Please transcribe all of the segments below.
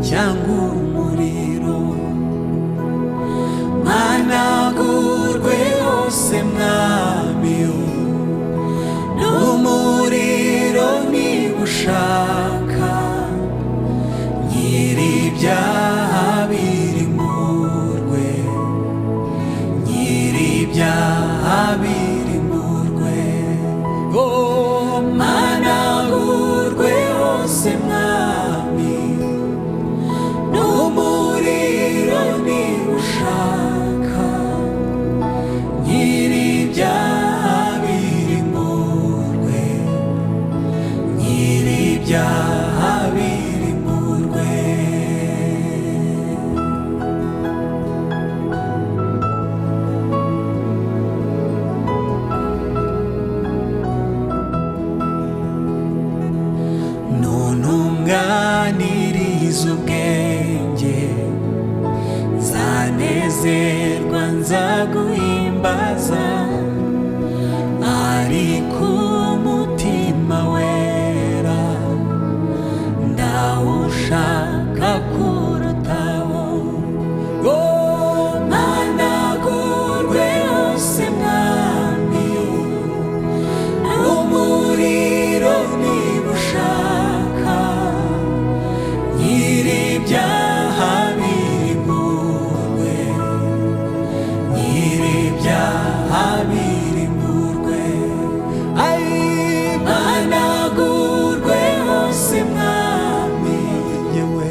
cyangwa umuriro. Managurwe hose mwami, n'umuriro niba ushaka, nyir'ibyaha birimburwe, nyir'ibyaha birimburwe. Oh, managurwe hose mwami, n'umuriro niba ushaka, nyir'ibyaha birimburwe, nyir'ibyaha birimburwe. Nuntunganiriza ubwenge, nzanezerwa nzaguhimbaza, ariko umutima wera ndawushaka kurutaho. Oh, managurwe hose mwami, umuriro niba ushaka, nyir'ibyaha birimburwe, nyir'ibyaha birimburwe. Ai, managurwe hose mwami, yewe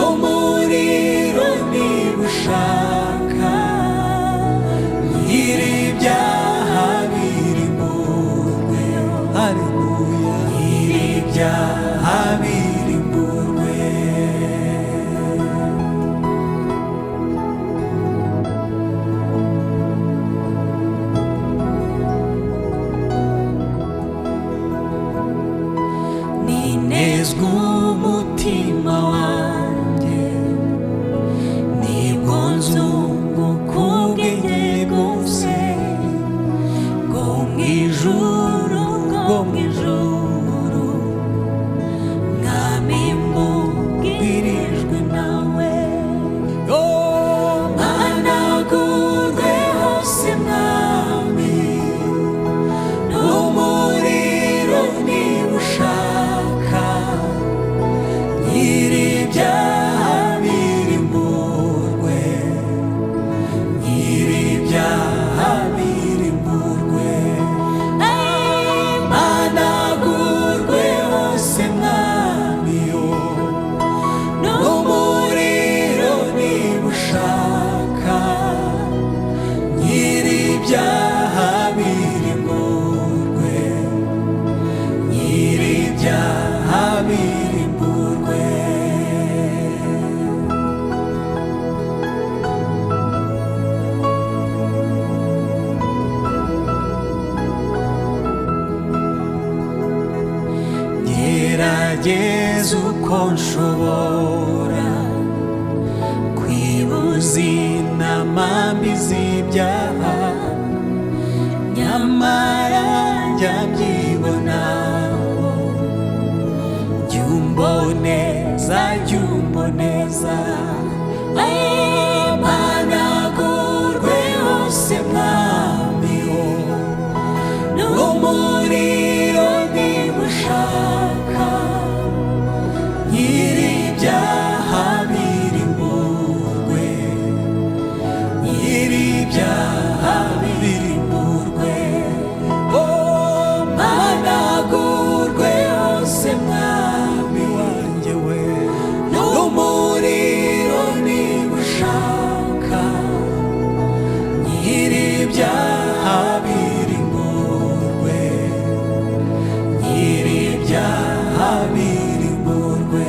umuriro niba ushaka, nyir'ibyaha birimburwe, haleluya, nyir'ibyaha birimburwe. Ninezwa umutima wanjye, nibwo nzunguka ubwenge bwose bwo mu ijuru, bwo mu ijuru, mwami mbubwirijwe nawe. Oh, managurwe hose mwami, n'umuriro niba ushaka, nyir'ibyaha birimburwe, nyir'ibyaha birimburwe. Managurwe hose mwami, n'umuriro niba ushaka, nyir'ibyaha birimburwe, nyir'ibyaha birimburwe. Gerageza uko nshobora kwibuza inama mbi z'ibyaha, nyamara njya mbyibonaho. Jya umboneza, jya umboneza, managurwe hose mwami, n'umuriro niba ushaka, nyir'ibyaha birimburwe, nyir'ibyaha birimburwe. Oh, managurwe hose mwami wanjye we, n'umuriro niba ushaka, nyir'ibyaha birimburwe, nyir'ibyaha birimburwe.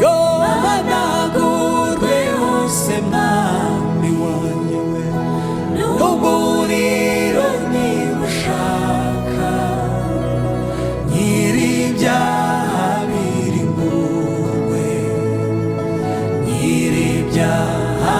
Yo, managurwe hose mwami wanjye we, n'umuriro niba ushaka, nyir'ibyaha birimburwe, nyir'ibyaha.